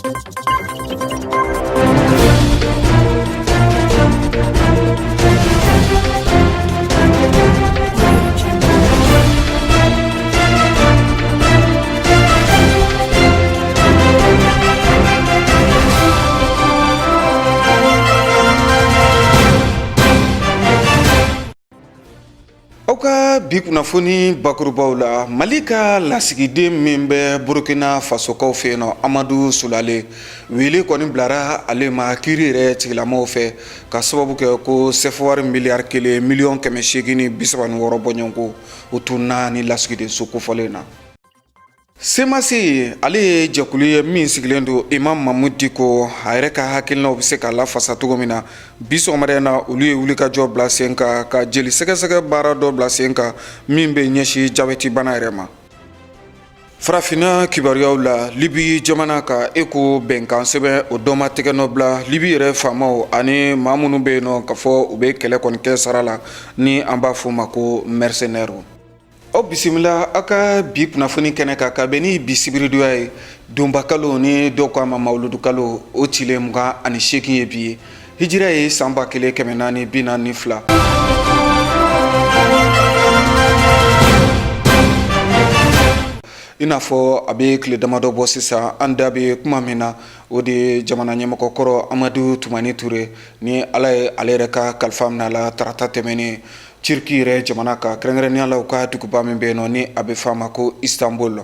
Aw ka bi kunnafoni bakurubaw la, Mali ka lasigiden min bɛ Burukina Fasokaw fɛ yen nɔ, Amadu Sulale, wele kɔni bilara ale ma kiiri yɛrɛ tigilamɔgɔw fɛ ka sababu kɛ ko sefa wari miliyari 1 836 miliyɔn bɔɲɔgɔnko o tununna ni lasigidenso kofɔlen na. Semasi, ale ye jɛkulu ye min sigilen don Imam Mamudu Diko a yɛrɛ ka hakilinaw bɛ se ka lafasa cogo min na. Bi sɔgɔmada in na, olu ye wulikajɔ bila sen kan ka jeli sɛgɛsɛgɛ baara dɔ bila sen kan min bɛ ɲɛsin jabɛti bana yɛrɛ ma. Farafinna kibaruyaw la, Libi jamana ka eko bɛnkan sɛbɛn o dɔ ma tɛgɛ nɔ bila Libi yɛrɛ faamaw ani maa minnu bɛ yen nɔ k'a fɔ u bɛ kɛlɛ kɔni kɛ sara la, ni an b'a fɔ o ma ko mercenaires. Aw bisimila aw ka bi kunnafoni kɛnɛ kan ka bɛn ni bi sibiridonya ye, donba kalo ni dɔw ko a ma mawuludu kalo, o tile 28 ye bi ye, hijira ye san 1442. I n'a fɔ a bɛ tile damadɔ bɔ sisan, an da bɛ kuma min na, o de ye jamana ɲɛmɔgɔ kɔrɔ Amadu Tumani Ture ni Ala ye ale yɛrɛ ka kalifa minɛ a la tarata tɛmɛnen Turki yɛrɛ jamana kan, kɛrɛnkɛrɛnnenya la u ka duguba min bɛ yen nɔ ni a bɛ f'a ma ko Istanbul.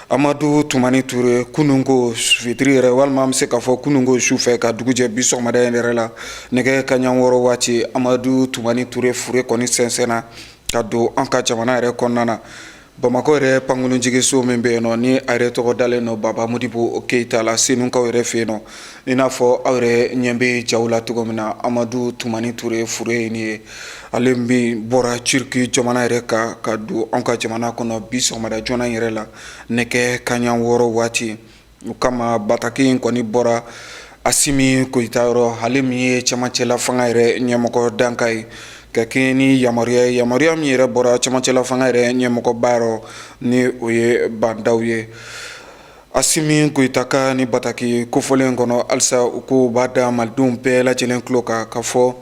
Amadu Tumani Ture, kununko fitiri yɛrɛ, walima an bɛ se k'a fɔ kununko su fɛ ka dugu jɛ bi sɔgɔmada in yɛrɛ la, nɛgɛ kanɲɛ 6 waati, Amadu Tumani Ture fure kɔni sɛnsɛnna ka don an ka jamana yɛrɛ kɔnɔna na. Bamakɔ yɛrɛ pankurunjiginso min bɛ yen nɔ ni a yɛrɛ tɔgɔ dalen don Baba Modibo Keyita la, Senukaw yɛrɛ fɛ yen nɔ, i n'a fɔ aw yɛrɛ ɲɛ bɛ jaw la cogo min na, Amadu Tumani Ture fure ye nin ye, ale min bɔra Turki jamana yɛrɛ kan ka don an ka jamana kɔnɔ bi sɔgɔmada joona yɛrɛ la nɛgɛ kanɲɛ 6 waati. O kama bataki in kɔni bɔra Asimi Goyita yɔrɔ, ale min ye cɛmancɛla fanga yɛrɛ ɲɛmɔgɔ dankan ye, ka kɛɲɛ ni yamaruya ye, yamaruya min yɛrɛ bɔra cɛmancɛla fanga yɛrɛ ɲɛmɔgɔba yɔrɔ, ni o ye Ba Ndaw ye. Asimi Goyita ka ni bataki kofɔlen kɔnɔ halisa, u ko u b'a da malidenw bɛɛ lajɛlen tulo kan ka fɔ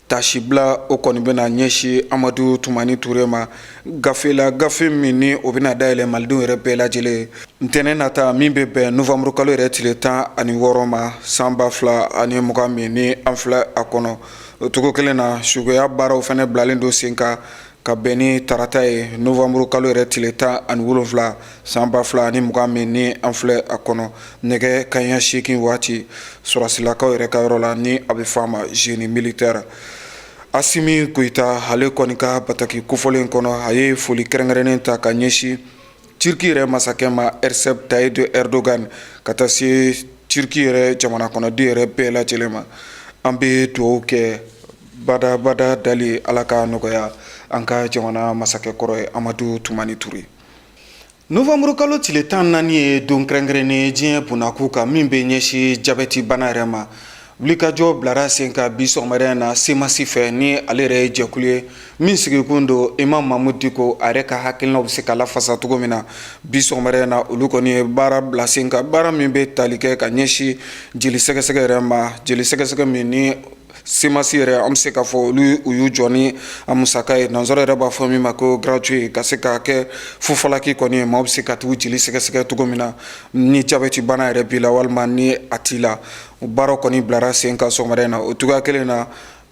tasibila o kɔni bɛna ɲɛsin Amadu Tumani Ture ma gafe la, gafe min ni o bɛna dayɛlɛ malidenw yɛrɛ bɛɛ lajɛlen ntɛnɛn nata min bɛ bɛn nowanburu kalo yɛrɛ tile 16 ma san 2020 min ni an filɛ a kɔnɔ. O cogo kelen na, sugoya baaraw fana bilalen don sen kan ka bɛn ni tarata ye, nowanburu kalo yɛrɛ tile 17 san 2020 min ni an filɛ a kɔnɔ, nɛgɛ kanɲɛ 8 waati, sɔrɔsilakaw yɛrɛ ka yɔrɔ la ni a bɛ f'a ma génie militaire. Asimi Goyita ale kɔni ka bataki kofɔlen kɔnɔ, a ye foli kɛrɛnkɛrɛnnen ta ka ɲɛsin Turki yɛrɛ masakɛ ma Recep Tayyip Erdogan, ka taa se Turki yɛrɛ jamana kɔnɔden yɛrɛ bɛɛ lajɛlen ma. An bɛ dugawu kɛ badabada dali Ala ka nɔgɔya an ka jamana masakɛ kɔrɔ ye Amadu Tumani Ture. Nowanburu kalo tile 14 ye don kɛrɛnkɛrɛnnen ye diɲɛ bunakun kan min bɛ ɲɛsin jabɛti bana yɛrɛ ma. Wulikajɔ bilara sen kan bi sɔgɔmada in na Semasi fɛ, ni ale yɛrɛ ye jɛkulu ye min sigikun don Imam Mamudu Diko a yɛrɛ ka hakilinaw bɛ se ka lafasa cogo min na. Bi sɔgɔmada in na, olu kɔni ye baara bila sen kan, baara min bɛ tali kɛ ka ɲɛsin jeli sɛgɛsɛgɛ yɛrɛ ma, jeli sɛgɛsɛgɛ min ni Semasi yɛrɛ, an bɛ se k'a fɔ olu u y'u jɔ ni a musaka ye, nansara yɛrɛ b'a fɔ min ma ko gratuit, ka se k'a kɛ fufalaki kɔni ye, maaw bɛ se ka t'u jeli sɛgɛsɛgɛ cogo min na ni jabɛti bana yɛrɛ b'i la walima ni a t'i la. O baara kɔni bilara sen kan sɔgɔmada in na. O cogoya kelen na,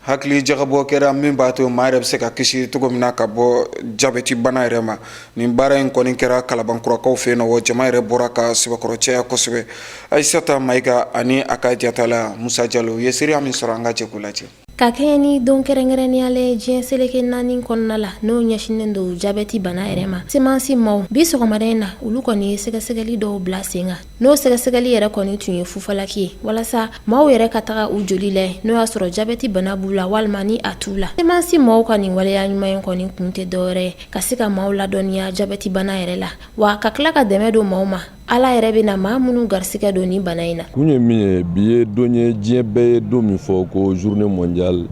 hakili jagabɔ kɛra min b'a to maa yɛrɛ bɛ se ka kisi cogo min na ka bɔ jabɛti bana yɛrɛ ma. Nin baara in kɔni kɛra Kalabankurakaw fɛ yen nɔ, wa jama yɛrɛ bɔra ka sɛbɛkɔrɔ caya kosɛbɛ. Ayisata Mayiga ani a ka jatala Musa Jalo ye seereya min sɔrɔ, an ka jɛ k'o lajɛ. Ka kɛɲɛ ni don kɛrɛnkɛrɛnnenya la diɲɛ seleke naani kɔnɔna la, n'o ɲɛsinnen don jabɛti bana yɛrɛ ma, Semasi maaw bi sɔgɔmada in na, olu kɔni ye sɛgɛsɛgɛli dɔw bila sen kan. N'o sɛgɛsɛgɛli yɛrɛ kɔni tun ye fufalaki ye walasa maaw yɛrɛ ka taga u joli lajɛ n'o y'a sɔrɔ jabɛti bana b'u la walima ni a t'u la. Semasi maaw ka nin waleya ɲuman in kɔni kun tɛ dɔwɛrɛ ye ka se ka maaw ladɔnniya jabɛti bana yɛrɛ la, wa ka tila ka dɛmɛ don maaw ma, Ala yɛrɛ bɛna maa minnu garisigɛ don nin bana in na. Kun ye min ye, bi ye don ye diɲɛ bɛɛ ye don min fɔ ko journée mondiale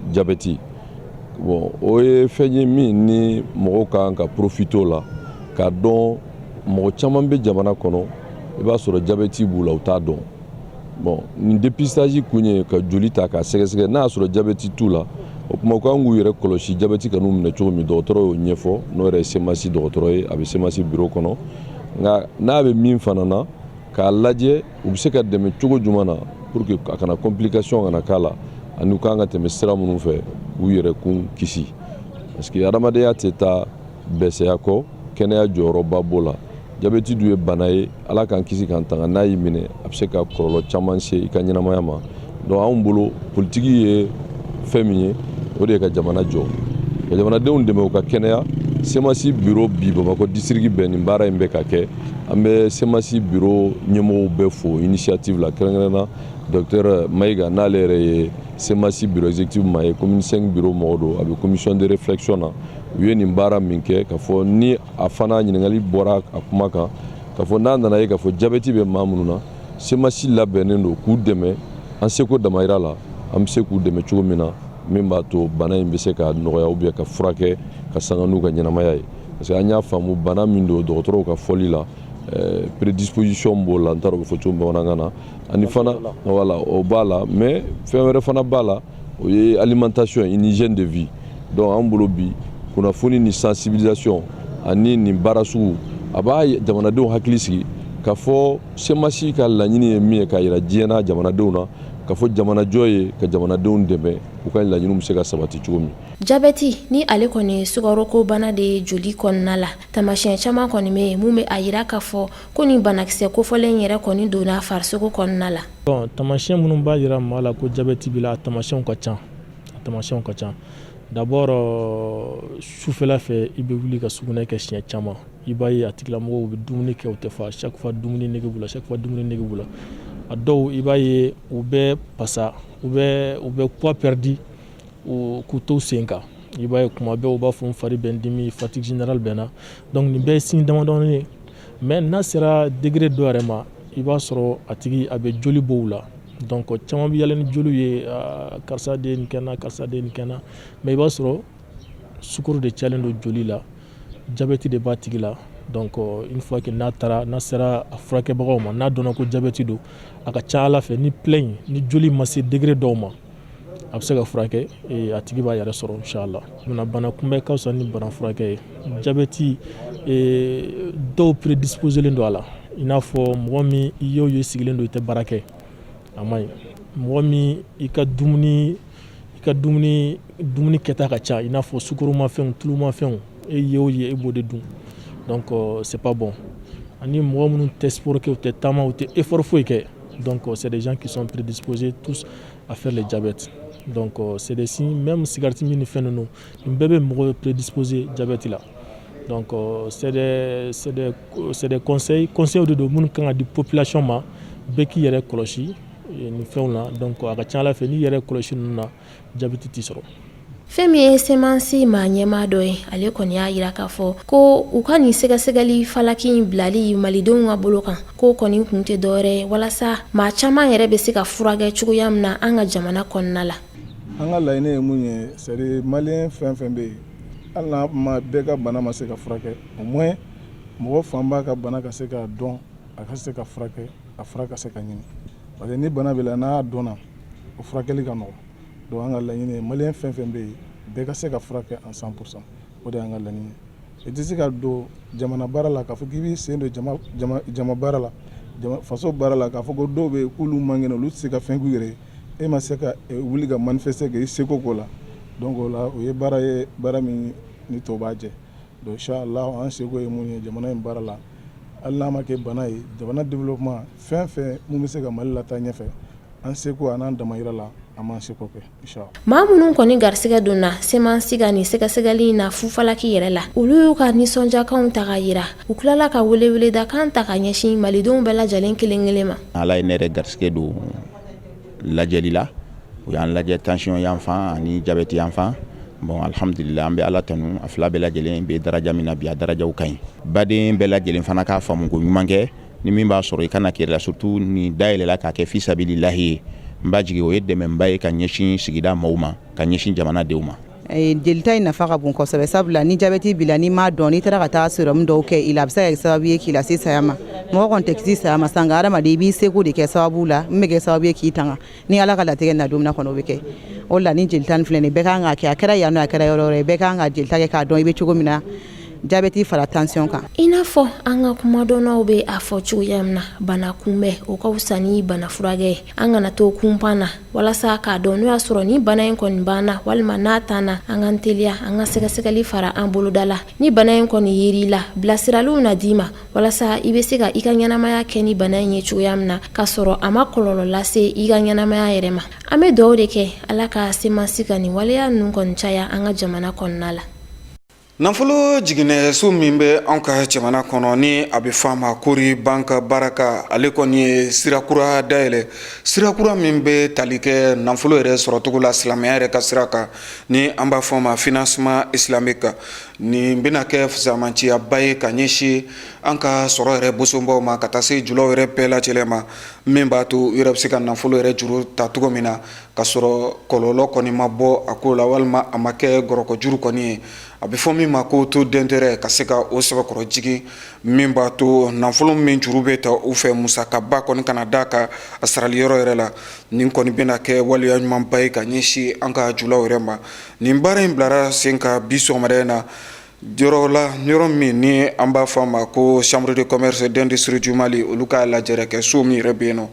diabète. Bon, o ye fɛn ye min ni mɔgɔw kan ka profiter o la k'a dɔn mɔgɔ caman bɛ jamana kɔnɔ I b'a sɔrɔ jabɛti b'u la, u t'a dɔn. Bon, nin dépistage kun ye ka joli ta k'a sɛgɛsɛgɛ, n'a y'a sɔrɔ jabɛti t'u la, o tuma u kan k'u yɛrɛ kɔlɔsi jabɛti kan'u minɛ cogo min. Dɔgɔtɔrɔ y'o ɲɛfɔ, n'o yɛrɛ ye CMAS dɔgɔtɔrɔ ye, a bɛ CMAS bureau kɔnɔ. Nka n'a bɛ min fana na, k'a lajɛ u bɛ se ka dɛmɛ cogo jumɛn na pour que a kana complication kana k'a la, ani u kan ka tɛmɛ sira minnu fɛ k'u yɛrɛ kun kisi, parce que adamadenya tɛ taa bɛsɛya kɔ, kɛnɛya jɔyɔrɔba b'o la. Jabɛti dun ye bana ye, Ala k'an kisi k'an tanga, n'a y'i minɛ, a bɛ se ka kɔlɔlɔ caman se i ka ɲɛnamaya ma. Donc anw bolo, politiki ye fɛn min ye, o de ye ka jamana jɔ, ka jamanadenw dɛmɛ u ka kɛnɛya. CMAS bureau bi, Bamakɔ district bɛɛ, nin baara in bɛ ka kɛ. An bɛ CMAS bureau ɲɛmɔgɔw bɛɛ fo initiative la, kɛrɛnkɛrɛn na docteur Mayiga, n'ale yɛrɛ ye CMAS bureau exécutif maa ye, commune 5 bureau mɔgɔ don, a bɛ commission de réflexion na. U ye nin baara min kɛ, ka fɔ ni a fana ɲininkali bɔra a kuma kan, ka fɔ n'a nana ye k'a fɔ jabɛti bɛ maa minnu na, CMAS labɛnnen don k'u dɛmɛ an seko damayira la, an bɛ se k'u dɛmɛ cogo min na, min b'a to bana in bɛ se ka nɔgɔya ou bien ka furakɛ ka sanga n'u ka ɲɛnamaya ye, parce que an y'a faamu bana min don, dɔgɔtɔrɔw ka fɔli la, prédisposition b'o la, n t'a dɔn o bɛ fɔ cogo min bamanankan na, ani fana, voilà, o b'a la. Mais fɛn wɛrɛ fana b'a la, o ye alimentation, une hygiène de vie. Donc an bolo bi, kunnafoni ni sensibilisation ani nin baara sugu, a b'a jamanadenw hakili sigi k'a fɔ CMAS ka laɲini ye min ye, k'a yira diɲɛ na, jamanadenw na, k'a fɔ jamanajɔ ye ka jamanadenw dɛmɛ u ka laɲiniw bɛ se ka sabati cogo min. Jabɛti ni ale kɔni ye sukaroko bana de ye joli kɔnɔna la, taamasiyɛn caman kɔni bɛ yen mun bɛ a yira k'a fɔ ko nin banakisɛ kofɔlen yɛrɛ kɔni donna farisogo kɔnɔna la. Bon, taamasiyɛn minnu b'a jira maa la ko jabɛti b'i la, a taamasiyɛnw ka ca, a taamasiyɛnw ka ca. D'abord, sufɛla fɛ, i bɛ wuli ka sugunɛ kɛ siɲɛ caman. I b'a ye a tigilamɔgɔw bɛ dumuni kɛ, u tɛ fa, chaque fois dumuni nege b'u la, chaque fois dumuni nege b'u la. A dɔw, i b'a ye u bɛ pasa, u bɛ poids perdu, k'u to sen kan. I b'a ye kuma bɛɛ u b'a fɔ n fari bɛ n dimi, fatigue générale bɛ n na. Donc nin bɛɛ ye signe damadɔni ye. Mais n'a sera degré dɔ yɛrɛ ma, i b'a sɔrɔ a tigi a bɛ joli bɔ u la. Donc caman bɛ yala ni joliw ye, karisa de ye nin kɛ n na, karisa de ye nin kɛ n na. Mais i b'a sɔrɔ sukaro de cayalen don joli la, jabɛti de b'a tigi la. Donc une fois que n'a taara, n'a sera a furakɛbagaw ma, n'a dɔnna ko jabɛti don, a ka ca Ala fɛ, ni plaie ni joli ma se degré dɔw ma, a bɛ se ka furakɛ, a tigi b'a yɛrɛ sɔrɔ, inchallah. Bana kunbɛ ka fisa ni bana furakɛ ye. Jabɛti, dɔw prédisposé don a la, i n'a fɔ mɔgɔ min i y'o ye sigilen don, i tɛ baara kɛ, a man ɲi. Mɔgɔ min i ka dumuni kɛta ka ca, i n'a fɔ sukoromafɛnw, tulumafɛnw, e ye o ye e b'o de dun, donc c'est pas bon. Ani mɔgɔ minnu tɛ sport kɛ, u tɛ taama, u tɛ effort foyi kɛ, donc c'est des gens qui sont prédisposés tous à faire le diabète. Donc c'est des signes. Même cigarette min ni fɛn ninnu, nin bɛɛ bɛ mɔgɔ prédisposé diabète la. Donc c'est des conseils, conseils de don minnu kan ka di population ma, bɛɛ k'i yɛrɛ kɔlɔsi nin fɛnw na. Donc a ka ca Ala fɛ, n'i yɛrɛ kɔlɔsi ninnu na, jabɛti t'i sɔrɔ. Fɛn min ye CMAS maa ɲɛmaa dɔ ye, ale kɔni y'a yira k'a fɔ ko u ka nin sɛgɛsɛgɛli falaki in bilali malidenw ka bolo kan, ko kɔni kun tɛ dɔwɛrɛ ye walasa maa caman yɛrɛ bɛ se ka furakɛ cogoya min na an ka jamana kɔnɔna la. An ka laɲini ye mun ye, c'est à dire malien fɛn fɛn bɛ yen, hali n'a ma bɛɛ ka bana ma se ka furakɛ, au moins mɔgɔ fanba ka bana ka se ka dɔn, a ka se ka furakɛ, a fura ka se ka ɲini, parce que ni bana b'i la, n'a dɔnna, o furakɛli ka nɔgɔn. Donc an ka laɲini ye, malien fɛn fɛn bɛ yen, bɛɛ ka se ka furakɛ en 100%, o de y'an ka laɲini ye. I tɛ se ka don jamana baara la k'a fɔ k'i b'i sen don jama baara la, faso baara la, k'a fɔ ko dɔw bɛ yen k'olu man kɛnɛ, olu tɛ se ka fɛn k'u yɛrɛ ye, e ma se ka wuli ka manifester k'i seko k'o la. Donc o la, o ye baara ye, baara min ni tɔw b'a jɛ. Donc inchallah, an seko ye mun ye jamana in baara la, hali n'a ma kɛ bana ye, jamana développement, fɛn fɛn mun bɛ se ka Mali lataa ɲɛfɛ, an seko a n'an damayira la, an b'an seko kɛ, inchallah. Maa minnu kɔni garisɛgɛ donna CMAS ka nin sɛgɛsɛgɛli in na fufalaki yɛrɛ la, olu y'u ka nisɔndiyakanw ta ka yira. U tilala ka weleweledakan ta ka ɲɛsin malidenw bɛɛ lajɛlen kelen kelen ma. Ala ye ne yɛrɛ garisɛgɛ don lajɛli la, u y'an lajɛ tension yan fan ani jabɛti yan fan. Bon, alhamdulillah, an bɛ Ala tanu, a fila bɛɛ lajɛlen bɛ daraja min na bi, a darajaw ka ɲi. Baden bɛɛ lajɛlen fana k'a faamu ko ɲuman kɛ ni min b'a sɔrɔ, i kana k'i la, surtout ni dayɛlɛla k'a kɛ fisabililahi ye. N b'a jigi o ye dɛmɛba ye ka ɲɛsin sigida maaw ma, ka ɲɛsin jamanadenw ma. Jelita in nafa ka bon kosɛbɛ, sabula ni jabɛti b'i la, n'i m'a dɔn, n'i taara ka taa sérum dɔw kɛ i la, a bɛ se ka kɛ sababu ye k'i lase saya ma. Mɔgɔ kɔni tɛ kisi saya ma sa, nka hadamaden i b'i seko de kɛ sababu la min bɛ kɛ sababu ye k'i tanga. Ni Ala ka latigɛ na don min na kɔni, o bɛ kɛ. O la ni jelita nin filɛ nin ye, bɛɛ kan k'a kɛ. A kɛra yan nɔ, a kɛra yɔrɔ wɛrɛ, bɛɛ kan ka jelita kɛ k'a dɔn i bɛ cogo min na, jabɛti fara tension kan. I n'a fɔ an ka kumadɔnnaw bɛ a fɔ cogoya min na, bana kunbɛn o ka fisa ni bana furakɛ ye. An kana to kunpan na walasa k'a dɔn n'o y'a sɔrɔ ni bana in kɔni b'an na walima n'a t'an na. An k'an teliya an ka sɛgɛsɛgɛli fara an boloda la. Ni bana in kɔni yer'i la, bilasiraliw na d'i ma walasa i bɛ se ka i ka ɲɛnamaya kɛ ni bana in ye cogoya min na, k'a sɔrɔ a ma kɔlɔlɔ lase i ka ɲɛnamaya yɛrɛ ma. An bɛ dugawu de kɛ Ala ka CMAS ka nin waleya ninnu kɔni caya an ka jamana kɔnɔna la. Nafolo jiginɛso min bɛ an ka jamana kɔnɔ, ni a bɛ fɔ a ma Coris Bank Baraka, ale kɔni ye sira kura dayɛlɛ, sira kura min bɛ tali kɛ nafolo yɛrɛ sɔrɔcogo la silamɛya yɛrɛ ka sira kan, ni an b'a fɔ a ma financement islamique. Nin bɛna kɛ fisamanciyaba ye ka ɲɛsin an ka sɔrɔ yɛrɛ bosonbaw ma, ka taa se julaw yɛrɛ bɛɛ lajɛlen ma, min b'a to u yɛrɛ bɛ se ka nafolo yɛrɛ juru ta cogo min na, ka sɔrɔ kɔlɔlɔ kɔni ma bɔ a ko la walima a ma kɛ gɔrɔkɔjuru kɔni ye. A bɛ fɔ min ma ko taux d'intérêt, ka se ka o sɛbɛkɔrɔ jigin, min b'a to nafolo min juru bɛ ta u fɛ, musakaba kɔni kana da kan a sarali yɔrɔ yɛrɛ la. Nin kɔni bɛna kɛ waleya ɲumanba ye ka ɲɛsin an ka julaw yɛrɛ ma. Nin baara in bilara sen kan bi sɔgɔmada in na yɔrɔ la, yɔrɔ min ni an b'a fɔ a ma ko Chambre de commerce d'industrie du Mali, olu ka lajɛrɛ kɛ so min yɛrɛ bɛ yen nɔ.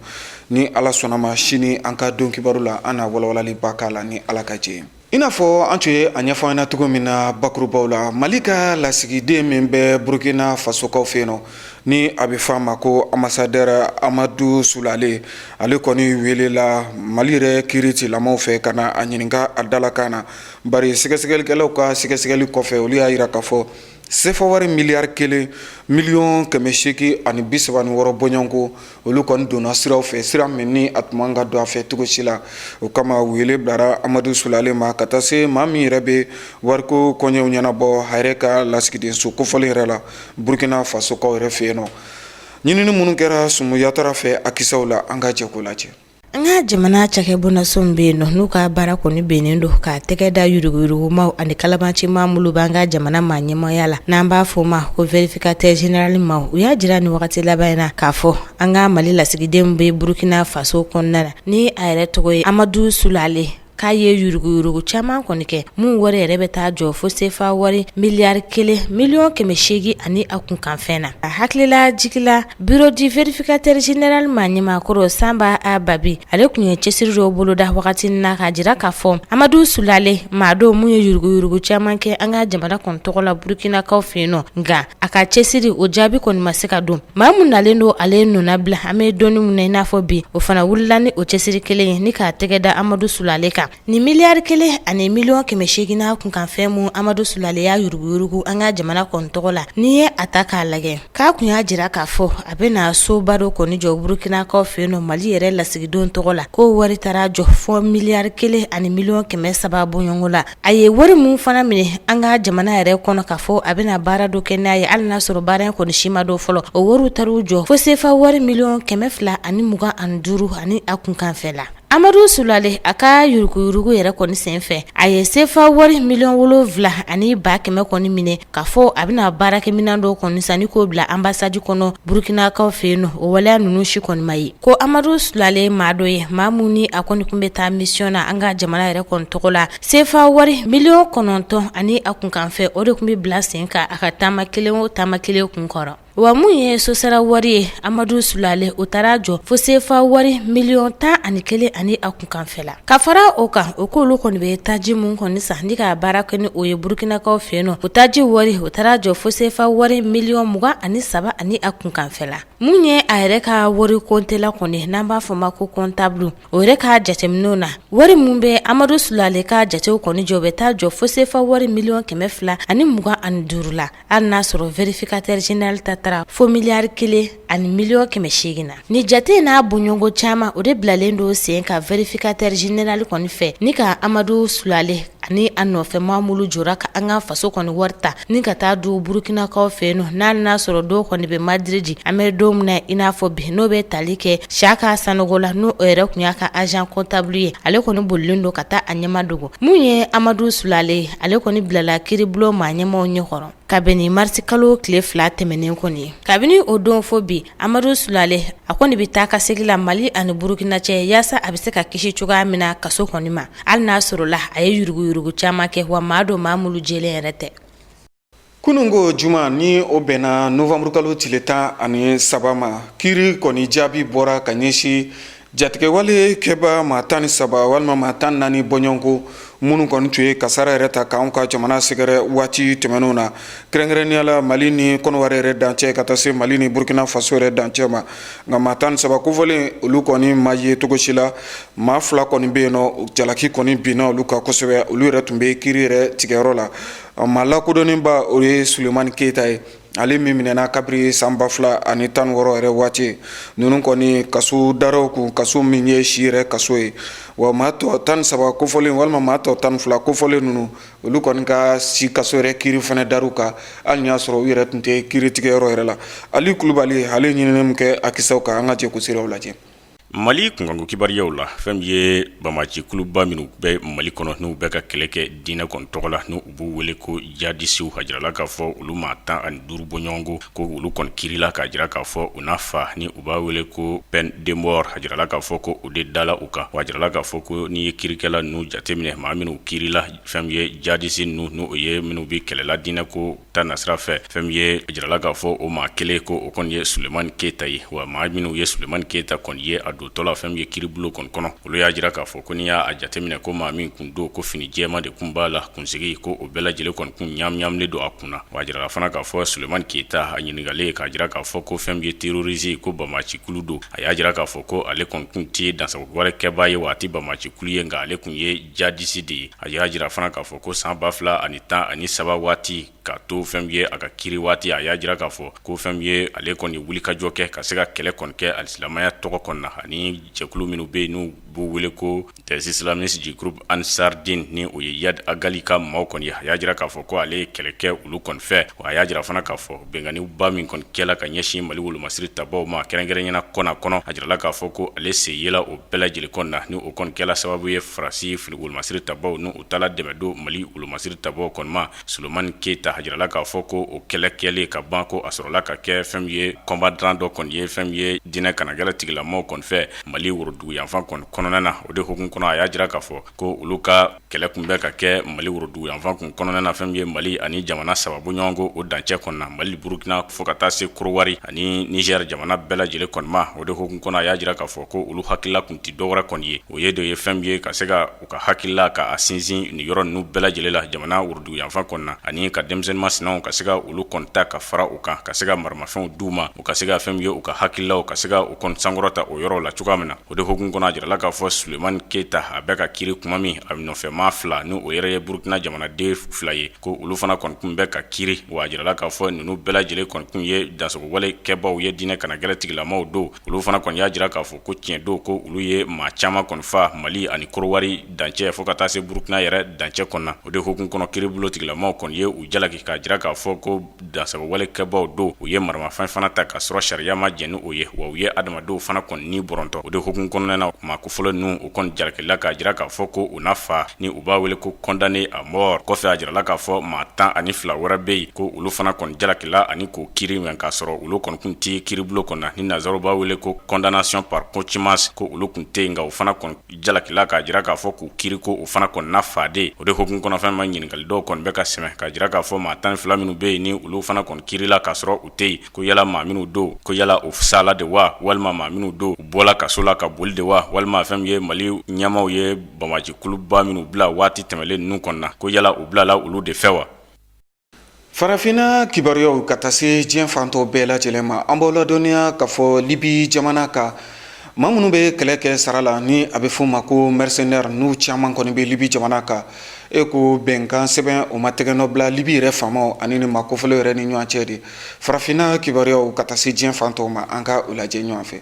Ni Ala sɔnna ma, sini an ka don kibaru la, an na walawalaliba k'a la ni Ala ka jɛ. I n'a fɔ an tun ye a ɲɛfɔ an na cogo min na bakurubaw la, Mali ka lasigiden min bɛ Burukina Fasokaw fɛ yen nɔ, ni a bɛ fɔ a ma ko ambassadeur Amadu Sulale, ale kɔni welela Mali yɛrɛ kiiritigɛlamaw fɛ ka na a ɲininka a dalakan na, bari sɛgɛsɛgɛlikɛlaw ka sɛgɛsɛgɛli kɔfɛ, olu y'a jira k'a fɔ sefa wari miliyari 1 miliyɔn 836 bɔɲɔgɔnko, olu kɔni donna siraw fɛ, sira min ni a tun man ka don a fɛ cogo si la. O kama, wele bilara Amadu Sulale ma ka taa se maa min yɛrɛ bɛ wariko kɔɲɛw ɲɛnabɔ a yɛrɛ ka lasigidenso kofɔlen yɛrɛ la Burukina Fasokaw yɛrɛ fɛ yen nɔ. Ɲinini minnu kɛra Sumu Yatara fɛ a kisɛw la, an ka jɛ k'o lajɛ. An ka jamana cakɛbonnaso min bɛ yen nɔ, n'u ka baara kɔni bɛnnen don ka tɛgɛ da yuruguyurugumaw ani kalabancimaa minnu b'an ka jamana maa ɲɛmaaya la, n'an b'a fɔ o ma ko vérificateur général maaw, u y'a jira nin wagati laban in na k'a fɔ an ka Mali lasigiden bɛ Burukina Faso kɔnɔna na, ni a yɛrɛ tɔgɔ ye Amadu Sulale, k'a ye yuruguyurugu caman kɔni kɛ mun wari yɛrɛ bɛ taa jɔ fo sefa wari miliyari 1 miliyɔn 800 ani a kunkanfɛn na. A hakilila jigila, bureau du vérificateur général maa ɲɛmaakɔrɔ Sanba A Babi, ale tun ye cɛsiri dɔw boloda wagati na k'a jira k'a fɔ Amadu Sulale maa don mun ye yuruguyurugu caman kɛ an ka jamana kɔni tɔgɔ la Burukinakaw fɛ yen nɔ. Nka a ka cɛsiri o jaabi kɔni ma se ka don. Maa mun nalen don ale nɔnabila, an bɛ dɔnni mun na i n'a fɔ bi, o fana wulila ni o cɛsiri kelen ye ni k'a tɛgɛ da Amadu Sulale kan. Nin miliyari 1 ani miliyɔn 800 n'a kunkanfɛn mun Amadu Sulale y'a yuruguyurugu an ka jamana kɔni tɔgɔ la, n'i ye a ta k'a lajɛ, k'a kun y'a jira k'a fɔ a bɛna soba dɔ kɔni jɔ Burukinakaw fɛ yen nɔ Mali yɛrɛ lasigidenw tɔgɔ la, k'o wari taara jɔ fɔ miliyari 1 ani miliyɔn 300 bɔɲɔgɔnko la. A ye wari mun fana minɛ an ka jamana yɛrɛ kɔnɔ k'a fɔ a bɛna baara dɔ kɛ n'a ye, hali n'a sɔrɔ baara in kɔni si ma dɔn fɔlɔ, o wariw taar'u jɔ fo sefa wari miliyɔn 225 ani a kunkanfɛn la. Amadu Sulale a ka yuruguyurugu yɛrɛ kɔni senfɛ, a ye sefa wari miliyɔn 7 ani ba 100 kɔni minɛ k'a fɔ a bɛna baarakɛminɛn dɔw kɔni san ni k'o bila ambassade kɔnɔ Burukinakaw fɛ yen nɔ. O waleya ninnu si kɔni ma ye. Ko Amadu Sulale maa dɔ ye, maa mun ni a kɔni tun bɛ taa mission na an ka jamana yɛrɛ kɔni tɔgɔ la, sefa wari miliyɔn 9 ani a kunkanfɛn, o de tun bɛ bila sen kan a ka taama kelen o taama kelen kun kɔrɔ. Wa mun ye sosara wari ye Amadu Sulale, o taara jɔ fo sefa wari miliyɔn 11 ani a kunkanfɛ la. Ka fara o kan, o k'olu kɔni bɛ taji mun kɔni san ni ka baara kɛ ni o ye Burukinakaw fɛ yen nɔ, o taji wari o taara jɔ fo sefa wari miliyɔn 23 ani a kunkanfɛ la. Mun ye a yɛrɛ ka wari kɔntela kɔni, n'an b'a fɔ ma ko comptable, o yɛrɛ ka jateminɛw na, wari mun bɛ Amadu Sulale ka jatew kɔni jɔ, o bɛ taa jɔ fo sefa wari miliyɔn 225 la, hali n'a sɔrɔ vérificateur général ta taara fo miliyari 1 ani miliyɔn 800 na. Ni jate n'a bɔɲɔgɔnko caman, o de bilalen don sen ka vérificateur général kɔni fɛ ni ka Amadu Sulale. Ani a nɔfɛ maa minnu jɔra ka an ka faso kɔni wari ta ni ka taa du burukinakaw fɛ yen nɔ, n'ale n'a sɔrɔ dɔw kɔni bɛ Madrid an bɛ don min na i n'a fɔ bi, n'o bɛ tali kɛ Siyaka Sanogo la, n'o yɛrɛ tun y'a ka agent comptable ye, ale kɔni bolilen don ka taa a ɲɛma dogo. Mun ye Amadu Sulale ye, ale kɔni bilala kiiribulon maa ɲɛmaaw ɲɛkɔrɔ kabini marisikalo tile 2 tɛmɛnen kɔni ye. Kabini o don fo bi, Amadu Sulale a kɔni bɛ taa ka segin la Mali ani Burukina cɛ, yaasa a bɛ se ka kisi cogoya min na kaso kɔni ma, hali n'a sɔrɔla a ye yuruguyurugu caman kɛ, wa maa don maa minnu jɛlen yɛrɛ tɛ. Kununko juma, ni o bɛnna nowanburukalo tile 13 ma, kiiri kɔni jaabi bɔra ka ɲɛsin jatigɛwale kɛba maa 13 walima maa 14 bɔɲɔgɔnko minnu kɔni tun ye kasara yɛrɛ ta k'anw ka jamana sɛgɛrɛ waati tɛmɛnenw na, kɛrɛnkɛrɛnnenya la Mali ni Kɔnɔwari yɛrɛ dancɛ ka taa se Mali ni Burkina Faso yɛrɛ dancɛ ma. Nka maa 13 kofɔlen, olu kɔni ma ye cogo si la. Maa fila kɔni bɛ yen nɔ, jalaki kɔni binna olu kan kosɛbɛ. Olu yɛrɛ tun bɛ kiiri yɛrɛ tigɛyɔrɔ la. Maa lakodɔnnenba, o ye Sulemani Keyita ye, ale min minɛna kabiri san 2016 yɛrɛ waati. Ninnu kɔni kaso daraw kun, kaso min ye si yɛrɛ kaso ye. Wa maa tɔ 13 kofɔlen walima maa tɔ 12 kofɔlen ninnu, olu kɔni ka si kaso yɛrɛ kiiri fana dar'u kan, hali n'a y'a sɔrɔ u yɛrɛ tun tɛ kiiri tigɛyɔrɔ yɛrɛ la. Ali Kulubali, ale ɲinini min kɛ a kisɛw kan, an ka jɛ k'o seerew lajɛ. Mali kunkanko kibaruyaw la, fɛn min ye banbaanci kuluba minnu bɛ Mali kɔnɔ, n'u bɛ ka kɛlɛ kɛ diinɛ kɔni tɔgɔ la, n'u b'u wele ko jadisiw, a jirala k'a fɔ olu maa 15 bɔɲɔgɔnko, ko olu kɔni kirila k'a jira k'a fɔ u na fa ni u b'a wele ko peine de mort. A jirala k'a fɔ ko o de dala u kan. Wa a jirala k'a fɔ ko n'i ye kirikɛla ninnu jateminɛ, maa minnu kirila, fɛn min ye jadisi ninnu, n'o ye minnu bɛ kɛlɛla diinɛ ko ta nasira fɛ, fɛn min ye a jirala k'a fɔ o maa kelen, ko o kɔni ye Sulemani Keyita ye. Wa maa minnu ye Sulemani Keyita kɔni ye a dontɔ la fɛn min ye kiiribulon kɔni kɔnɔ, olu y'a jira k'a fɔ ko n'i y'a jateminɛ ko maa min kun don, ko fini jɛman de kun b'a la, kunsigi ko o bɛɛ lajɛlen kɔni kun ɲaamiɲaaminen don a kun na. Wa a jirala fana k'a fɔ Sulemani Keyita a ɲininkalen k'a jira k'a fɔ ko fɛn min ye terrorisme, ko banbaancikulu don, a y'a jira k'a fɔ ko ale kɔni kun tɛ dansagowale kɛbaa ye, wa a tɛ banbaancikulu ye, nka ale kun ye jadisi de ye. A y'a jira fana k'a fɔ ko san 2013 waati ka to fɛn ye a ka kiri waati, a y'a jira k'a fɔ ko fɛn ye ale kɔni wulikajɔ kɛ ka se ka kɛlɛ kɔni kɛ alisilamaya tɔgɔ kɔnɔna na, ani jɛkulu minnu bɛ yen n'u b'u wele ko des islamistes du groupe Ansar Dine, ni o ye Iyad Ag Ghali ka maaw kɔni ye. A y'a jira k'a fɔ ko ale ye kɛlɛ kɛ olu kɔni fɛ. Wa a y'a jira fana k'a fɔ binkanniba min kɔni kɛla ka ɲɛsin Mali wolomasiri tabaw ma, kɛrɛnkɛrɛnya na Kɔna kɔnɔ, a jirala k'a fɔ ko ale sen yela o bɛɛ lajɛlen kɔni na, ni o kɔni kɛla sababu ye Faransi wolomasiri tabaw n'u taala dɛmɛ don Mali wolomasiri tabaw kɔni ma. Sulemani Keyita, a jirala k'a fɔ ko o kɛlɛ kɛlen ka ban, ko a sɔrɔla ka kɛ fɛn min ye commandant dɔ kɔni ye fɛn min ye diinɛ kanagɛlɛ tigilamaw kɔni fɛ Mali woroduguyanfan kɔni kɔnɔna na. O de hukumu kɔnɔ, a y'a jira k'a fɔ ko olu ka kɛlɛ kun bɛ ka kɛ Mali woroduguyanfan kun kɔnɔna na, fɛn min ye Mali ani jamana saba bɔɲɔgɔnko o dancɛ kɔnɔna na, Mali, Burukina fo ka taa se Korowari ani Nizɛri jamana bɛɛ lajɛlen kɔni ma. O de hukumu kɔnɔ, a y'a jira k'a fɔ ko olu hakilila kun tɛ dɔwɛrɛ kɔni ye, o ye de ye fɛn min ye ka se ka u ka hakilila ka a sinsin nin yɔrɔ ninnu bɛɛ lajɛlen la jamana woroduguyanfan kɔnɔna na, ani ka denmisɛnnin masinaw ka se ka olu kɔni ta ka fara u kan, ka se ka maramafɛnw d'u ma, u ka se ka fɛn min ye u ka hakililaw ka se ka u kɔni sankɔrɔta o yɔrɔ la cogoya min na. O de hukumu kɔnɔ, a jirala k'a fɔ Sulemani Keyita a bɛ ka kiri kuma min, a nɔfɛ maa fila, ni o yɛrɛ ye Burukina jamanaden fila ye, ko olu fana kɔni kun bɛ ka kiri. Wa a jirala k'a fɔ ninnu bɛɛ lajɛlen kɔni kun ye dansagowale kɛbaw ye, diinɛ kanagɛlɛ tigilamaw don. Olu fana kɔni y'a jira k'a fɔ ko tiɲɛ don, ko olu ye maa caman kɔni fa Mali ani Korowari dancɛ fo ka taa se Burukina yɛrɛ dancɛ kɔnɔna. O de hukumu kɔnɔ, kiiribulon tigilamaw kɔni ye u jalaki k'a jira k'a fɔ ko dansagowale kɛbaw don, u ye maramafɛn fana ta k'a sɔrɔ sariya ma jɛn ni o ye, wa u ye adamadenw fana kɔni ni bɔrɔntɔ. O de hukumu kɔnɔna na, maa kofɔlen ninnu u kɔni jalakila k'a jira k'a fɔ ko u na fa, ni u b'a wele ko condamné à mort. Kɔfɛ, a jirala k'a fɔ maa 12 wɛrɛ bɛ yen, ko olu fana kɔni jalakila ani k'o kiri mɛn k'a sɔrɔ olu kɔni kun tɛ kiiribulon kɔnɔ, ni nansaraw b'a wele ko condamnation par contumace, ko olu kun tɛ yen, nka u fana kɔni jalakila k'a jira k'a fɔ k'u kiri ko u fana kɔni na fa de. O de hukumu kɔnɔ, fɛn ma ɲininkali dɔw kɔni bɛ ka sɛmɛ k'a jira k'a fɔ maa 12 minnu bɛ yen, ni olu fana kɔni kirila k'a sɔrɔ u tɛ yen, ko yala maa minnu don, ko yala u sala de wa, walima maa minnu don, u bɔla kaso la ka boli de wa, walima fɛn min ye Mali ɲɛmaaw ye banbaancikuluba minnu bila waati tɛmɛlen ninnu kɔnɔna na, ko yala u bilala olu de fɛ wa. Farafinna kibaruyaw ka taa se diɲɛ fan tɔw bɛɛ lajɛlen ma, an b'aw ladɔnniya k'a fɔ Libi jamana kan, maa minnu bɛ kɛlɛ kɛ sara la, ni a bɛ f'o ma ko mercenaire, n'u caman kɔni bɛ Libi jamana kan, e ko bɛnkan sɛbɛn o ma tɛgɛnɔ bila Libi yɛrɛ faamaw ani ni maa kofɔlenw yɛrɛ ni ɲɔgɔn cɛ de. Farafinna kibaruyaw ka taa se diɲɛ fan tɔw ma, an ka u lajɛ ɲɔgɔn fɛ.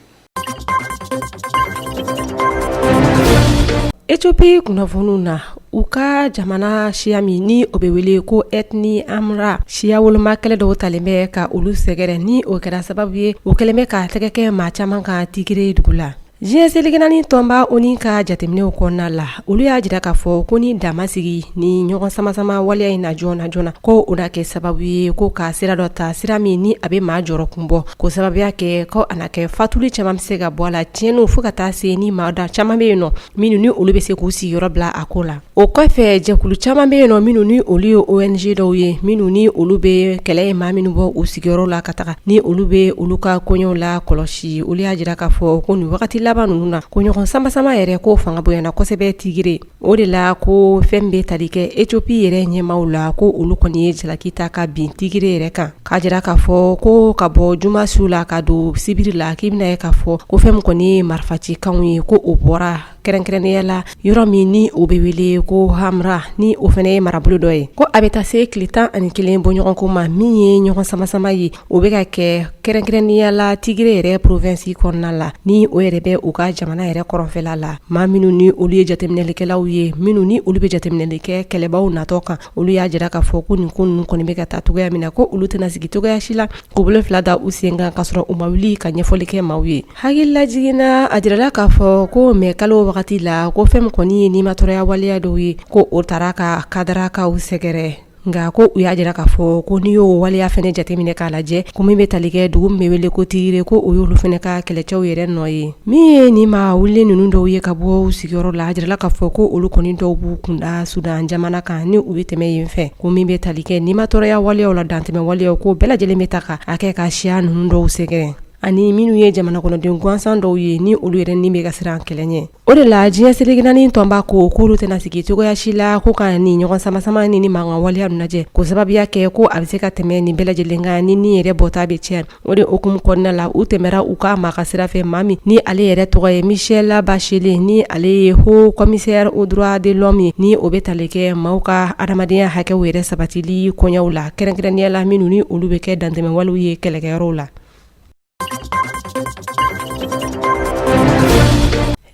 Ethiopie kunnafoniw na. U ka jamana siya min ni o bɛ wele ko ethnie Amhara siya woloma kɛlɛ dɔw talen bɛ ka olu sɛgɛrɛ ni o kɛra sababu ye o kɛlen bɛ ka tɛgɛ kɛ maa caman kan Tigre dugu la. Diɲɛ seleke naani tɔnba ONU ka jateminɛw kɔnɔna la, olu y'a jira k'a fɔ ko ni dan ma sigi ni ɲɔgɔn samasama waleya in na joona joona ko o na kɛ sababu ye ko ka sira dɔ ta sira min ni a bɛ maa jɔrɔ kun bɔ k'o sababuya kɛ ko a na kɛ fatuli caman bɛ se ka bɔ a la tiɲɛniw fo ka taa se ni maa da caman bɛ yen nɔ minnu ni olu bɛ se k'u sigiyɔrɔ bila a ko la. O kɔfɛ jɛkulu caman bɛ yen nɔ minnu ni olu ye ONG dɔw ye minnu ni olu bɛ kɛlɛ ye maa minnu bɔ u sigiyɔrɔ la ka taga ni olu bɛ olu ka koɲɛw la kɔlɔsi olu y'a jira k'a fɔ ko nin wagati laban ninnu na ko ɲɔgɔn samasama yɛrɛ ko fanga bonyana kosɛbɛ Tigre o de la ko fɛn bɛ tali kɛ Ethiopie yɛrɛ ɲɛmaaw la ko olu kɔni ye jalaki ta ka bin Tigre yɛrɛ kan k'a jira k'a fɔ ko ka bɔ juma su la ka don sibiri la k'i bɛna ye k'a fɔ ko fɛn min kɔni ye marifacikanw ye ko o bɔra kɛrɛnkɛrɛnnenya la yɔrɔ min ni o bɛ wele ko Hamra ni o fana ye marabolo dɔ ye ko a bɛ taa se tile 11 bɔɲɔgɔnko ma min ye ɲɔgɔn samasama ye o bɛ ka kɛ kɛrɛnkɛrɛnnenya la Tigre yɛrɛ province kɔnɔna la ni o yɛrɛ bɛ u ka jamana yɛrɛ kɔrɔnfɛla la maa minnu ni olu ye jateminɛlikɛlaw ye minnu ni olu bɛ jateminɛli kɛ kɛlɛbaw natɔ kan olu y'a jira k'a fɔ ko nin ko ninnu kɔni bɛ ka taa cogoya min na ko olu tɛna sigi cogoya si la k'u bolo fila da u sen kan ka sɔrɔ u ma wuli ka ɲɛfɔli kɛ maaw ye Hakililajigin na a jirala k'a fɔ ko mɛ kalo wagati la ko fɛn min kɔni ye nimatɔrɔya waleya dɔw ye ko o taara ka kadarakaw sɛgɛrɛ nka ko u y'a jira k'a fɔ ko n'i y'o waleya fana jateminɛ k'a lajɛ ko min bɛ tali kɛ dugu min bɛ wele ko Tigre ko o y'olu fana ka kɛlɛcɛw yɛrɛ nɔ ye min ye nin maa wulilen ninnu dɔw ye ka bɔ u sigiyɔrɔ la a jirala k'a fɔ ko olu kɔni dɔw b'u kunda Sudan jamana kan ni u bɛ tɛmɛ yen fɛ ko min bɛ tali kɛ nimatɔrɔya waleyaw la dantɛmɛ waleyaw ko bɛɛ lajɛlen bɛ ta ka a kɛ ka siya ninnu dɔw sɛgɛrɛ ani minnu ye jamana kɔnɔden gansan dɔw ye ni olu yɛrɛ ni bɛ ka siran kɛlɛ ɲɛ o de la diɲɛ seleke naani tɔnba ko k'olu tɛna sigi cogoya si la ko ka nin ɲɔgɔn samasama ni mankan waleya ninnu lajɛ k'o sababuya kɛ ko a bɛ se ka tɛmɛ nin bɛɛ lajɛlen kan ni ni yɛrɛ bɔta bɛ cɛ o de hukumu kɔnɔna la u tɛmɛra u ka maa ka sira fɛ maa min ni ale yɛrɛ tɔgɔ ye Michelle Bachelet ni ale ye haut commissaire aux droits de l'homme ye ni o bɛ tali kɛ maaw ka adamadenya hakɛw yɛrɛ sabatili koɲɛw la kɛrɛnkɛrɛnnenya la minnu ni olu bɛ kɛ dantɛmɛwalew ye kɛlɛkɛyɔrɔw la.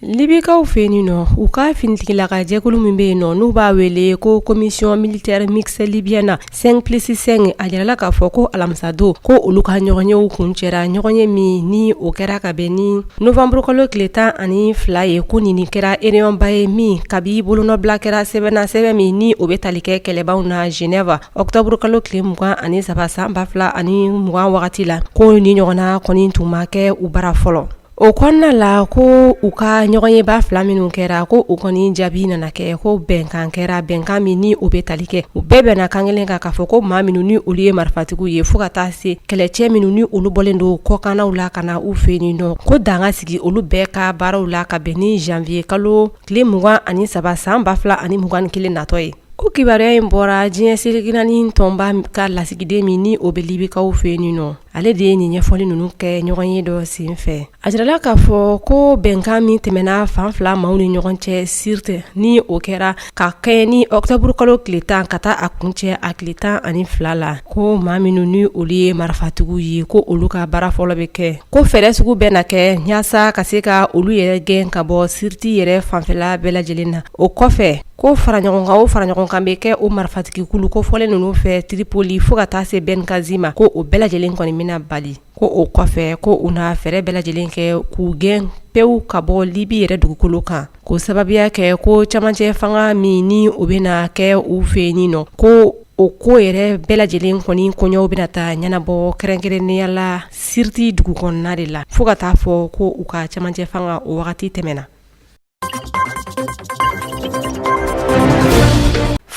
Libikaw fɛ yen nɔ u ka finitigilaka jɛkulu min bɛ yen nɔ n'u b'a wele ko commission militaire mixte libyenne 5+5 a jirala k'a fɔ ko alamisadon ko olu ka ɲɔgɔnyew kuncɛra ɲɔgɔnye min ni o kɛra ka bɛn ni nowanburukalo tile 12 ye ko nin kɛra réunion ba ye min kabi bolonɔbila kɛra sɛbɛn na sɛbɛn min ni o bɛ tali kɛ kɛlɛbaw na Genève Ɔkutɔburukalo tile 23 san 2020 wagati la ko nin ɲɔgɔnna kɔni tun ma kɛ u bara fɔlɔ o kɔnɔna la ko u ka ɲɔgɔnyeba fila minnu kɛra ko u kɔni jaabi nana kɛ ko bɛnkan kɛra bɛnkan min ni o bɛ tali kɛ u bɛɛ bɛnna kan kelen kan k'a fɔ ko maa minnu ni olu ye marifatigiw ye fo ka taa se kɛlɛcɛ minnu ni olu bɔlen don kɔkannaw la ka na u fɛ yen nɔ ko dan ka sigi olu bɛɛ ka baaraw la ka bɛn ni janvier kalo tile 23 san 2021 natɔ ye. Ko kibaruya in bɔra diɲɛ seleke naani tɔnba ka lasigiden min ni o bɛ libikaw fɛ yen nɔ ale de ye nin ɲɛfɔli ninnu kɛ ɲɔgɔnye dɔ senfɛ a jirala k'a fɔ ko bɛnkan min tɛmɛna fan fila maaw ni ɲɔgɔn cɛ Sirte ni o kɛra ka kɛɲɛ ni ɔkutɔburukalo tile 10 ka taa a kuncɛ a tile 12 la ko maa minnu ni olu ye marifatigiw ye ko olu ka baara fɔlɔ bɛ kɛ ko fɛɛrɛ sugu bɛɛ na kɛ yaasa ka se ka olu yɛrɛ gɛn ka bɔ Sirte yɛrɛ fanfɛla bɛɛ lajɛlen na o kɔfɛ ko fara ɲɔgɔn kan o fara ɲɔgɔn kan bɛ kɛ o marifatigi kulu kofɔlen ninnu fɛ Tripoli fo ka taa se Benghazi ma ko o bɛɛ lajɛlen kɔni bɛna bali ko o kɔfɛ ko u na fɛɛrɛ bɛɛ lajɛlen kɛ k'u gɛn pewu ka bɔ Libi yɛrɛ dugukolo kan k'o sababuya kɛ ko camancɛ fanga min ni o bɛna kɛ u fɛ yen nɔ ko o ko yɛrɛ bɛɛ lajɛlen kɔni koɲɛw bɛna taa ɲɛnabɔ kɛrɛnkɛrɛnnenya la Siriti dugu kɔnɔna de la fo ka taa fɔ ko u ka camancɛ fanga o wagati tɛmɛna.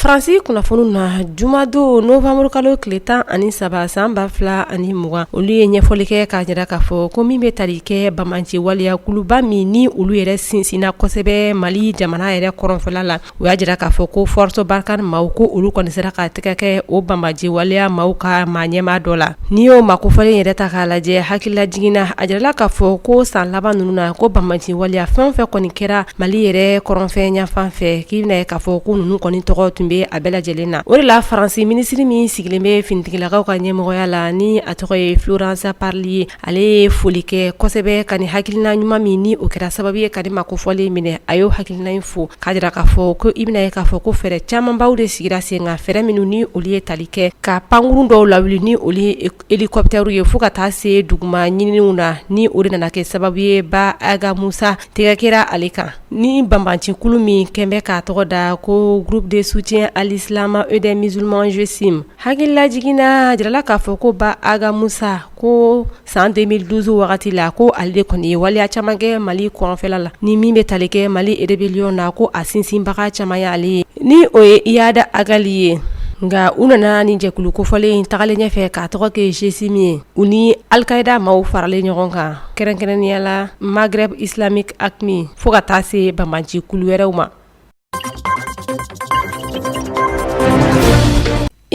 Faransi kunnafoni na jumadon nowanburukalo tile 13 san 2020 olu ye ɲɛfɔli kɛ k'a jira k'a fɔ ko min bɛ tali kɛ banbaanci waleya kuluba min ni olu yɛrɛ sinsinna kosɛbɛ Mali jamana yɛrɛ kɔrɔnfɛla la u y'a jira k'a fɔ ko Force Barkhane maaw ko olu kɔni sera ka tɛgɛ kɛ o banbaanci waleya maaw ka maa ɲɛmaa dɔ la n'i y'o maa kofɔlen yɛrɛ ta k'a lajɛ hakililajigin na a jirala k'a fɔ ko san laban ninnu na ko banbaanci waleya fɛn o fɛn kɔni kɛra Mali yɛrɛ kɔrɔnfɛ yanfan fɛ k'i bɛna ye k'a fɔ ko ninnu kɔni tɔgɔ tun bɛ bɛ a bɛɛ lajɛlen na. O de la Faransi minisiri min sigilen bɛ finitigilakaw ka ɲɛmɔgɔya la ni a tɔgɔ ye Florence Parly ye, ale ye foli kɛ kosɛbɛ ka nin hakilina ɲuman min ni o kɛra sababu ye ka nin maa kofɔlen minɛ, a y'o hakilina in fo k'a jira k'a fɔ ko i bɛna ye k'a fɔ ko fɛɛrɛ camanbaw de sigira sen kan, fɛɛrɛ minnu ni olu ye tali kɛ ka pankurun dɔw lawuli ni olu ye hélicoptère ye fo ka taa se duguma ɲininiw na, ni o de nana kɛ sababu ye Ba Aga Musa tɛgɛ kɛra ale kan. Ni banbancikulu min kɛn bɛ k'a tɔgɔ da ko groupe de soutien à l'islam et des musulmans GSIM, hakililajigin na a jirala k'a fɔ ko Ba Aga Musa ko san 2012 wagati la ko ale de kɔni ye waleya caman kɛ Mali kɔrɔnfɛla la, ni min bɛ tali kɛ Mali rébellion na, ko a sinsinbaga caman y'ale ye, ni o ye Iyad Ag Ghali ye. Nka u nana ni jɛkulu kofɔlen in tagalen ɲɛfɛ k'a tɔgɔ kɛ GSIM ye, u ni Al-Qaïda maaw faralen ɲɔgɔn kan, kɛrɛnkɛrɛnnenya la Maghreb Islamique AQMI, fo ka taa se banbanci kulu wɛrɛw ma.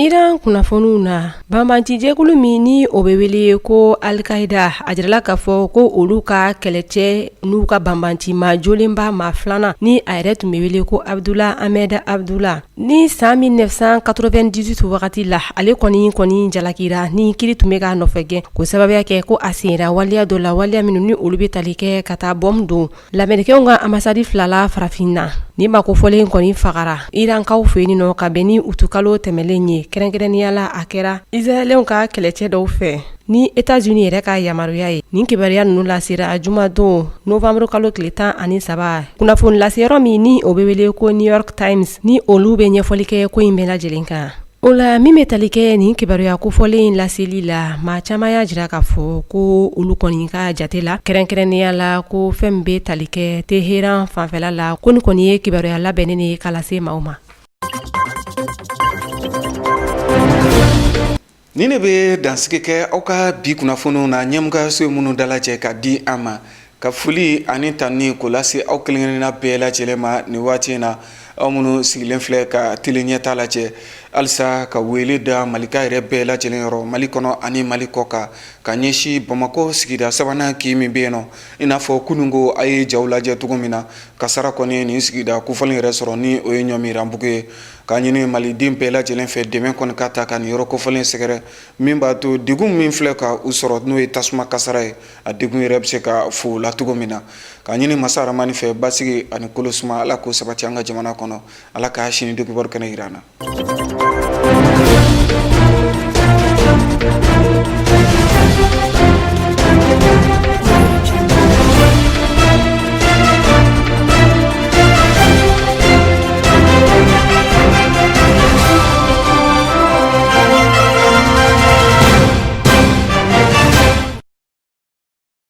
Iran kunnafoniw na, banbancijɛkulu min ni o bɛ wele ko Al-Qaïda, a jirala k'a fɔ ko olu ka kɛlɛcɛ n'u ka banbanci maa jolenba maa filanan ni a yɛrɛ tun bɛ wele ko Abdullah Ahmed Abdullah, ni san 1998 wagati la ale kɔni jalakira ni kiri tun bɛ k'a nɔfɛ gɛn k'o sababuya kɛ ko a sen yera waleya dɔ la, waleya minnu ni olu bɛ tali kɛ ka taa bɔmu don Lamerikɛnw ka anbasadi fila la farafinna. Ni maa kofɔlen kɔni fagara Irankaw fɛ yen nɔ ka bɛn ni utukalo tɛmɛlen ye, kɛrɛnkɛrɛnnenya la a kɛra Israɛlɛnw ka kɛlɛcɛ dɔw fɛ ni États-Unis yɛrɛ ka yamaruya ye. Nin kibaruya ninnu lasera jumadon novembre kalo tile 13, kunnafoni laseyɔrɔ min ni o bɛ wele ko New York Times, ni olu bɛ ɲɛfɔli kɛ ko in bɛɛ lajɛlen kan. O la min bɛ tali kɛ nin kibaruya kofɔlen in laseli la, maa caman y'a jira k'a fɔ ko olu kɔni ka jate la, kɛrɛnkɛrɛnnenya la ko fɛn min bɛ tali kɛ Téhéran fanfɛla la, ko nin kɔni ye kibaruya labɛnnen ye k'a lase maaw ma. Nin de bɛ dansigi kɛ aw ka bi kunnafoniw na, ɲɛmɔgɔyaso ye minnu dalajɛ ka di an ma, ka foli ani tanuni ko lase aw kelenkelenna bɛɛ lajɛlen ma nin waati in na, aw minnu sigilen filɛ ka tele ɲɛta lajɛ halisa, ka wele da malika yɛrɛ bɛɛ lajɛlen yɔrɔ Mali kɔnɔ ani Mali kɔ kan, ka ɲɛsin Bamakɔ sigida sabanan kin min bɛ yen nɔ, i n'a fɔ kununko a ye jaw lajɛ cogo min na, kasara kɔni nin sigida kofɔlen yɛrɛ sɔrɔ, ni o ye Ɲɔmiranbugu ye, k'a ɲini maliden bɛɛ lajɛlen fɛ dɛmɛ kɔni ka ta ka nin yɔrɔ kofɔlen sɛgɛrɛ, min b'a to degun min filɛ ka u sɔrɔ, n'o ye tasuma kasara ye, a degun yɛrɛ bɛ se ka fo la cogo min na. K'a ɲini masa Ramani fɛ, basigi ani kolo suma, Ala k'o sabati an ka jamana kɔnɔ. Ala k'a sini dugu kɛnɛ jira an na.